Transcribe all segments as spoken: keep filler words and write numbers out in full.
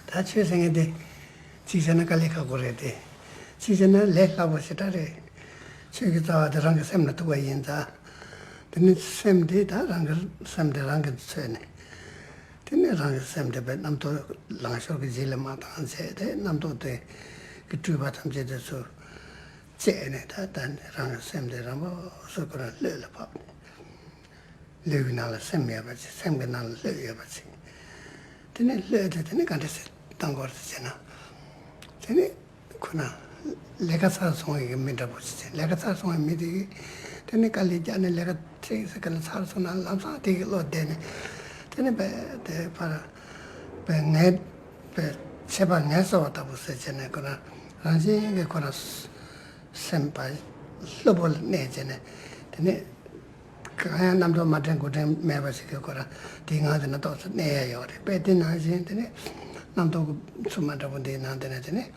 ད་ཆོས་ཟེར་མཁན་དེ་གཅིག་བྱས་ན་དཀའ་ལས་ཁག་པོ་རེད་དེ། གཅིག་བྱས་ན་ལས་སླ་པོ་ཞེ་དྲག་རེད། ཆོས་ཀྱི་རྩ་བ་དེ་རང་གི་སེམས་ལ་ཐུག་པ་ཡིན་ཙང་། དེ་ནི་སེམས་དེ་ད་རང་གི་སེམས་དེ་རང་གིས་འཚོས་ནས། དེ་ནས་རང་གི་སེམས་དེ་པའི་རྣམ་རྟོག་ལང་ཤོར་གྱི་རྗེས་ལ་མ་བཏང་བྱས་ཏེ། རྣམ་རྟོག་དེ་གི་སྤྲུལ་པ་ཐམས་ཅད་དེ་ཚུར་བཅད་ནས། ད་ད་ནི་རང་གི་སེམས་དེ་རང་བབས་སུ་ཁོ་རང་ལྷོད་ལ་ཕབ་ནས། ལུས་ཀྱི་ནང་ལ་སེམས་ཡོད་པ་ཅིག་སེམས་ཀྱི་ནང་ལ་ལྷོད་ཡོད་པ་ཅིག་དེ་ནས་ལྷོད་དེ་དེ་ནས་ག་འདྲ་སེ་བཏང་དགོས་རེད་ཟེར་ན། དེ་ནས་ཁོ་ན་ལས་ཀ་ཚར་སོང་བའི་མི་འདྲ་པོ་ཞིག་བྱས། ལས་ཀ་ཚར་སོང་བའི་མི་དེ་གིས་དེ་ནས་དཀའ་ལས་བརྒྱབ་ནས་ལས་ཀ་ཁྲིག་སེ་ག་ལ་ཚར་སོང་ན་ལམ་སང་དེ་གི་བློ་བདེ་ནས། དེ་ནས་པའི་དེ་ཕར་པའི་ངལ་པའི་ཆད་པ་ངལ་གསོ་བ་ལྟ་བུ་ཟེར་བྱས་ནས། ཁོ་ན་རང་བཞིན་གྱིས་ཁོ་ན་སེམས་པ་ལྷོད་པོ་ལ་གནས་བྱས་ནས། དེ་ནས་གང་ཡང་རྣམ་རྟོག་མ་དྲན་དགུ་དྲན་མེད་པ་ཞིག་གིས་ཁོ་རང་དེའི་ངང་དེ་ན་ཏོག་ཙམ་གནས་ཡ་ཡོད་རེད། དཔེ་དེ་ནང་བཞིན་དེ་ནས་རྣམ་རྟོག་གི་འཚུབ་མ་འདྲ་པོ་འདིའི་ནང་དེ་ན་དེ་ནས་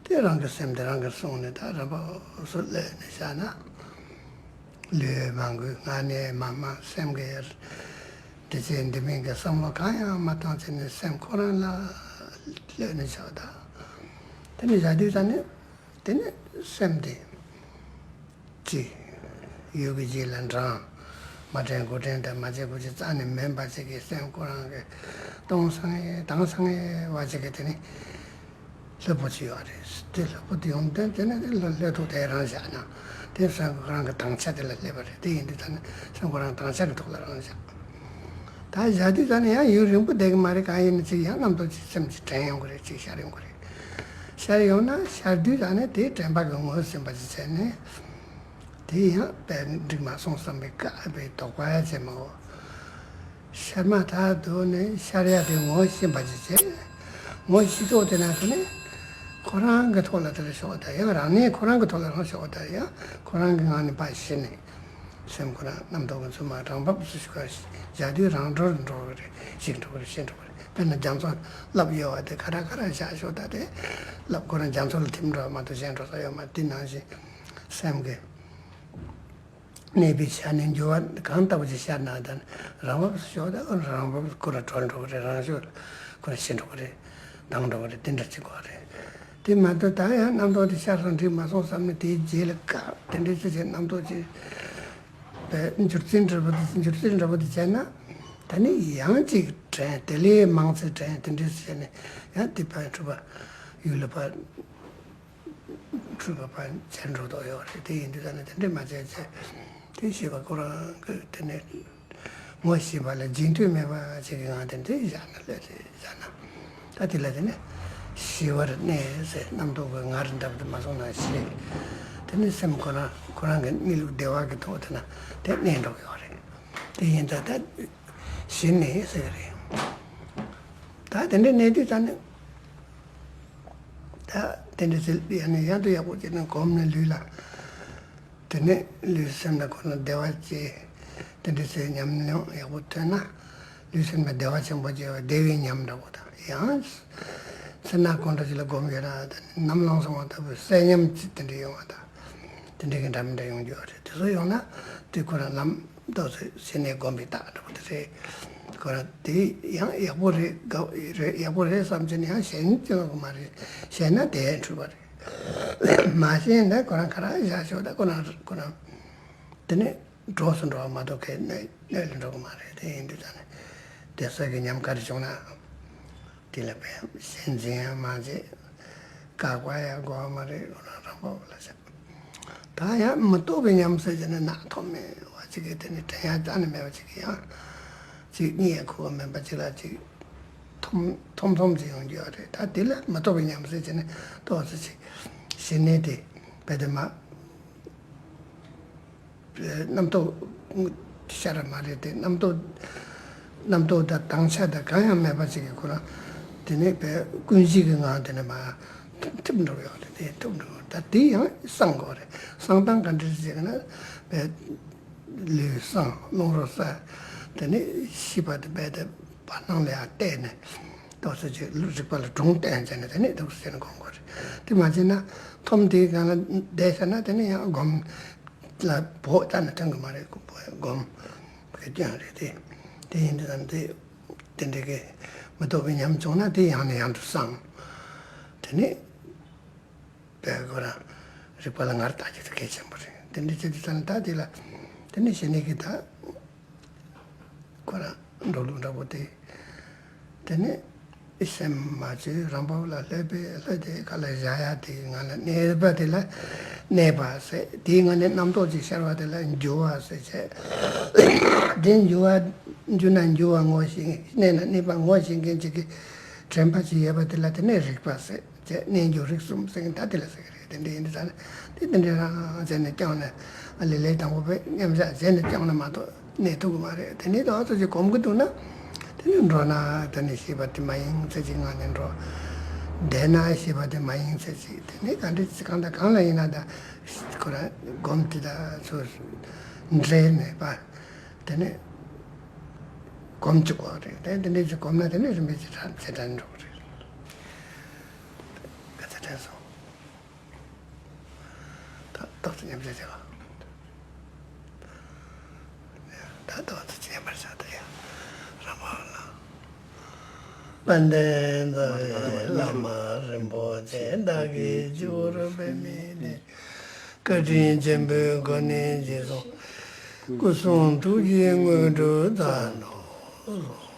དེ་རང་གི་སེམས་དེ་རང་གིས་བསྲུངས་ནས། ད་རང་བབས་སུ་ལྷོད་ནས་བཞག་ན། ལུས་མ་འགུལ་ངག་ནས་མ་སྨྲ་སེམས་ཀྱི་འདི་བྱེད་འདི་མིན་གྱི་བསམ་བློ་གང་ཡང་མ་བཏང་བྱས་ནས་སེམས་ཁོ་རང་ལ་ལྷོད་ནས་བཞག་ད། དེ་ནས་བཞག་དུས་ད་ནི། དེ་ནས་སེམས་དེ་གཅིག་ཡུལ་གྱི་རྗེས་ལ་འབྲང་། མ་དྲན་དགུ་དྲན་དང་མ་བྱེད་དགུ་བྱེད་རྩ་ནས་མེད་པ་ཅིག་གིས་སེམས་ཁོ་རང་གི་སྟོང་སང་ངེ་དྭངས་སང་ངེ་བ་ཅིག་གིས་དེ་ནི་ལྷོད་པོ་ཅིག་ཡོད་རེད། དེ་ལྷོད་པོ་དེ་ཡོང་དུས་དེ་ནི་དེ་ལ་ལྷོད་ཐུབ་དེ་རང་བཞག་ན། དེ་སེམས་ཁོ་རང་གི་དྭངས་ཆ་དེ་ལ་སླེབས་པ་རེད། དེ་ཡིན་དུས་ད་ནི་སེམས་ཁོ་རང་དྭངས་ཆ་གི་ཐོག་ལ་རང་བཞག་ད་བཞག་དུས་ད་ནི་ཡང་ཡུན་རིང་པོ་བསྡད་ཀྱི་མ་རེད། གང་ཡིན་ནི་ཅིག་ཡང་རྣམ་རྟོག་ཅིག་སེམས་ཅིག་དྲན་ཡོང་གི་རེད། ཅིག་ཤར་ཡོང་གི་རེད། ཤར་ཡོང་ན་ཤར་དུས་ད་ནི་དེ་དྲན་པ་གི་ངོས་ཟིན་པ་ཅིག་བྱས་ནས། དེ་ཡང་དཔེ་འགྲིག་མ་སོང་བསམ་པའི་དཀའ་བའི་དོགས་པ་ཡང་བྱེད་མ་འོ། ཤར་མ་ཐག་ཏུ་ནི་ཤར་ཡ་དེ་ངོ་ཤེས་པ་ཅིག་བྱས། ངོ་ཤེས་ཐོག་དེ་ན་དེ་ནི་ཁོ་རང་གི་ཐོག་ལ་དེ་ལ་ཞོག་ད་ཡང་རང་ནས་ཁོ་རང་གི་ཐོག་ལ་རང་ཞོག་ད་ཡང་ཁོ་རང་གི་ངང་ནས་ཕར་ཤེས་ནས། སེམས་ཁོ་རང་རྣམ་རྟོག་གི་འཚུབ་མ་རང་བབས་སུ་ཞུགས་པར་བཞག་དུས་རང་འགྲོར་འགྲོ་གི་རེད། ཞིག་འགྲོ་གི་རེད། ཞིག་འགྲོ་གི་རེད། དཔེར་ན་རྒྱ་མཚོ་རླབས་གཡོ་བ་དེ་ཁ་ར་ཁ་ར་བཞག་ཞོག་ད་དེ་རླབས་ཁོ་རང་རྒྱ་མཚོ་ལ་ཐིམ་འགྲོ་བ་མ་གཏོགས་གཞན་འགྲོ་ས་ཡོད་མ་རེད། དེ་ནང་བཞིན་སེམས་ཀྱི་གནས་པའི་ཆ་ནས་འགྱུར་བ་གང་ལྟ་བུ་ཅིག་ཤར་ན་ད་རང་བབས་སུ་ཞོག་ད་རང་བབས་ཁོ་རང་གྲོལ་འགྲོ་གི་རེད། རང་ཞོག་ཁོ་རང་ཤི་འགྲོ་གི་རེད། ལྡང་འགྲོ་གི་རེད། དེ་འདྲ་ཅིག་གོ་རེད། དེ་མ་གཏོགས་ད་ཡང་རྣམ་རྟོག་དེ་ཤར་སོང་འགྲིག་མ་སོང་བསམ་ནས་དེའི་རྗེས་ལ་བཀག་དེ་འདྲའི་ཅི་བྱེད་རྣམ་རྟོག་ཅིག་པའི་འགྱུར་རྩིས་འདྲ་པོ་དེ་འགྱུར་རྩིས་འདྲ་པོ་དེ་བྱས་ན། ད་ནི་ཡང་ཅིག་དྲན། དེ་ལས་མང་ཙམ་དྲན། དེ་འདྲའི་བྱས་ནས་ཡང་དེ་ཕར་འཁྲུལ་པ་ཡུལ་ལ་ཕར་འཁྲུལ་པ་ཕར་འཆར་འགྲོ་དོགས་ཡོད་རེད། དེ་ཡིན་དུས་ད་ནི་དེ་འདྲས་མ་བྱས་བྱས་དེ་ཤེས་པ་ཁོ་རང་གི་དེ་ནས་ངོ་ཤེས་པ་ལ་རྗེས་མཐུད་མེད་པ་ཅིག་གི་ངང་དེ་འདྲས་བཞག་ན་ལོས་ཏེ་བཞག་ན། ད་དེ་ལ་དེ་ནི་ཞི་བར་གནས་ཟེར། རྣམ་རྟོག་གི་ངར་འདྲ་པོ་དེ་མ་སོང་ན་ཞི། དེ་ནི་སེམས་ཁོ་རང་ཁོ་རང་གི་གནས་ལུགས་བདེ་བ་གི་ཐོག་དེ་ན་དེ་གནས་འགྲོ་གི་ཡོད་རེད། དེ་ཡིན་ད་ད་ཞི་གནས་ཟེར་གི་རེད། ད་དེ་འདྲའི་གནས་དུས་ད་ནི། ད་དེ་འདྲའི་ཚེ་ཡང་ནས་ཡང་དུ་ཡག་པོ་བྱས་ནས་སྒོམ་ནས་ལུས་ལ། དེ་ནས་ལུས་སེམས་ལ་ཁོ་ན་བདེ་བ་སྐྱེ། དེ་འདྲའི་ཚེ་ཉམས་མྱོང་ཡག་པོ་ཐོན་ན། ལུས་སེམས་ལ་བདེ་བ་ཆེན་པོ་སྐྱེ་བ་བདེ་བའི་ཉམས་འདྲ་པོ་དང་། ཡང་ཚེ་ན་གང་འདྲ་ཅིག་ལ་སྒོམ་ཡོད་ན་ད་ནི་ནམ་ལངས་སོང་བ་ལྟ་བུའི་གསལ་ཉམས་ཅིག་དེ་འདྲ་ཡོང་བ་དང་། དེ་འདྲ་གི་འདྲ་མི་འདྲ་ཡོང་རྒྱུ་རེད། དེ་ཚོ་ཡོང་ན་དེ་ཁོ་རང་ལམ་ཏོག་ཙམ་ཞི་གནས་སྒོམ་པའི་རྟགས་འདྲ་པོ་དེ་རེད། ཁོ་རང་དེ་ཡང་ཡག་པོ་རེད། དགའ་རེད། ཡག་པོ་རེད་བསམ་བྱས་ནས་ཡང་ཞེན་ཅི་ཡོང་གི་མ་རེད། ཞེན་ན་དེ་འཁྲུལ་པ་རེད། མ་ཞེན་ན་ཁོ་རང་ག་རང་བཞག་ཆོག་ད་ཁོ་རང་ཁོ་རང་དེ་ནས་གྲོགས་སུ་འགྲོ་བ་མ་གཏོགས་ཁའི་གནས་གནས་ལ་འགྲོ་གི་མ་རེད། དེ་ཡིན་དུས་ད་ནི་དེ་ཚོ་གི་ཉམས་ག་རེ་བྱུང་ན། དེ་ལ་བས་ཞེན་འཛིན་ཡང་མ་བྱེད། བཀག་པ་ཡང་དགོས་པ་མ་རེད། ཁོ་རང་རང་བབས་ལ་བཞག་ད་ཡང་མི་རྟོག་པའི་ཉམས་ཟེར་གྱི་ནི་ནག་ཐོམ་མེ་བ་ཅིག་གིས་དེ་ནི་དྲན་ཡ་རྩ་ནས་མེད་པ་ཅིག་གིས་ཡང་ཅིག་གཉིད་ཡང་ཁུག་པ་མེད་པ་ཅིག་ལ་ཅིག་ཐོམ་ཐོམ་ཐོམ་ཅིག་ཡོང་རྒྱུ་ཡོད་རེད། ད་དེ་ལ་མི་རྟོག་པའི་ཉམས་ཟེར་གྱི་ནི་ཏོག་ཙམ་ཅིག་ཞི་གནས་དེ་རྦད་དེ་མ། རྣམ་རྟོག་ཤར་མ་རེད་དེ། རྣམ་རྟོག་རྣམ་རྟོག་དང་དྭངས་ཆ་དང་གང་ཡང་མེད་པ་ཅིག་གིས་ཁོ་རང་དེ་ནས་བས་ཀུན་གཞི་གི་ངང་དེ་ནས་མ་ཐིམ་འགྲོ་ཡོང་དེ་དེ་ཐིམ་འགྲོ། ད་དེ་ཡང་སངས་དགོས་རེད། སངས་སྟངས་ག་འདྲ་ཞིག་ན་བས་ལུས་སངས། རླུང་རོ་སངས། དེ་ནས་ཤེས་པ་དེ་བས་དེ་བར་སྣང་ལ་ཡང་བལྟས་ནས་ཏོག་ཙམ་ཅིག་རིག་པ་ལ་སྒྲོན་བསྟན་བྱས་ནས་དེ་ནས་ཏོག་ཙམ་བྱས་ནས་སྒོམ་དགོས་རེད། དེ་མ་བྱས་ན་ཐོམ་དེའི་སྒང་ལ་བསྡད་ཤག་ན་དེ་ནས་ཡང་སྒོམ། ལ་བོགས་ཙམ་ནས་ཐོན་གི་མ་རེད། སྒོམ་གི་སྐྱོན་རེད་དེ། དེ་ཡིན་དུས་ཙམ་དེ་དེ་འདྲ་གི་ མི་རྟོག་པའི་ཉམས་བྱུང་ན་དེ་ཡང་ནས་ཡང་དུ་སངས། དེ་ནས་དེ་ཁོ་རང་རིག་པ་ལ་ངར་ལྟ་རྒྱུ་དེ་གལ་ཆེན་པོ་རེད། དེ་འདྲ་བྱེད་དུས་ཙམ་ལ་ད་དེ་ལ་དེ་ནས་ཞི་གནས་ཀྱི་ད་ཁོ་རང་འགྲོ་ལུགས་འདྲ་པོ་དེ། དེ་ནས་སེམས་མ་བཅོས་རང་བབས་ལ་ལྷོད་པའི་ལྷོད་དེ་ག་ལ་བཞག་ཡ་དེ་ང་ལ་གནས་པ་དེ་ལ་གནས་པ་ཟེར། དེའི་ངང་ནས་རྣམ་རྟོག་ཅིག་ཤར་བ་དེ་ལ་འགྱུ་བ་ཟེར་བྱས། དེ་འགྱུ་བ་འགྱུ་ན་འགྱུ་བ་ངོ་ཤེས། གནས་ན་གནས་པ་ངོ་ཤེས་མཁན་ཅིག་གི་དྲན་པ་ཅིག་ཡོད་པ་དེ་ལ་དེ་ནས་རིག་པ་ཟེར་བྱས། གནས་འགྱུ་རིག་གསུམ་ཟེར་མཁན་ད་དེ་ལ་ཟེར་གི་རེད། དེ་འདྲ་ཡིན་དུས་ཙང་ནས་དེ་དེ་འདྲ་རང་བྱས་ནས་བསྐྱངས་ནས་ཨ་ལེ་ལེ་དང་པོ་པས་མཉམ་བཞག་བྱས་ནས་བསྐྱངས་ན་མ་གཏོགས། གནས་ཐུབ་ཀྱི་མ་རེད། དེ་ནས་ཏོག་ཙམ་ཅིག་གོམས་ཀྱི་འདུག་ན། དེ་ནས་འགྲོ་ན་དེ་ནས་ཤེས་པ་དེ་མ་ཡེངས་ཚད་ཅིག་ངང་ནས་འགྲོ། བསྡད་ན་ཤེས་པ་དེ་མ་ཡེངས་ཚད་ཅིག་དེ་ནས་ག་འདྲ་ཅིག་གང་དང་གང་ལ་ཡིན་ན་ད་ཁོ་རང་སྒོམ་དེ་དག་ཚོ་འབྲལ་མེད་པ། དེ་ནས་གོམས་བཅུག་དགོས་རེད། དེ་དེ་འདྲ་ཅིག་གོམས་ན་དེ་ནས་རིམ་པས་ཅིག་ཚད་དྲན་འགྲོ་གི་རེད། ག་ཚད་དྲན་སོང་། ད་ཏོག་ཙམ་མཉམ་བཞག་བྱེད་པ། ད་ཏོག་ཙམ་མཉམ་པར་བཞག་ད་ཡ། རང་དབང་ལ། དཔལ་ལྡན་རྩ་བའི་བླ་མ་རིན་པོ་ཆེ། བདག་གིས་སྤྱི་བོར་འབད་མི་ནས། བཀའ་དྲིན་ཆེན་པོའི་གོ་གནས་རྗེས་སུ། སྐུ་གསུང་ཐུགས་ཀྱི་དངོས་གྲུབ་སྩལ་དུ་གསོལ།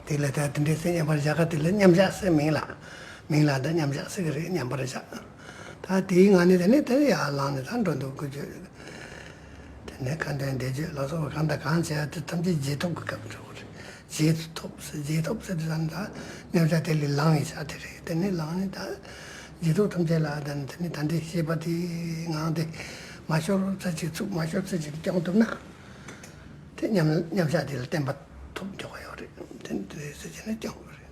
དེ་ལ་ད་དེ་འདྲའི་སེ་མཉམ་པར་བཞག་ག་དེ་ལ་མཉམ་བཞག་ཟེར་མིང་ལ། མིང་ལ་ད་མཉམ་བཞག་ཟེར་གི་རེད། མཉམ་པར་བཞག་ད་དེའི་ངང་ནས་དེ་ནས་དེ་ཡར་ལངས་ནས་ད་འགྲོ་འདུག་དགུ་བཅུ། དེ་ནས་ཁ་འདོན་བཟླས་བརྗོད་ལ་སོགས་པ་གང་དང་གང་བྱས་ཏེ་ཐམས་ཅད་རྗེས་ཐོབ་ཀྱི་སྐབས་འགྲོ་གི་རེད། རྗེས་སུ་ཐོབ་ཟེར། རྗེས་ཐོབ་ཟེར་དུས་ཙམ་ད་མཉམ་བཞག་དེ་ལས་ལངས་ཡི་ཆ་དེ་རེད། དེ་ནས་ལངས་ནས་ད་རྗེས་ཐོབ་ཐམས་ཅད་ལ་ད་དེ་ནས་ད་འདྲའི་ཤེས་པ་དེའི་ངང་དེ་མ་ཤོར་ཚེ་གཅིག་ཚུགས། མ་ཤོར་ཚེ་གཅིག་སྐྱོང་ཐུབ་ན། དེ་མཉམ་མཉམ་བཞག་དེ་ལ་བརྟན་པ་ཐོབ་འགྱོ་གི་ཡོད་རེད། དེ་འདྲ་ཟེར་བྱས་ནས་སྐྱོང་དགོས་རེད།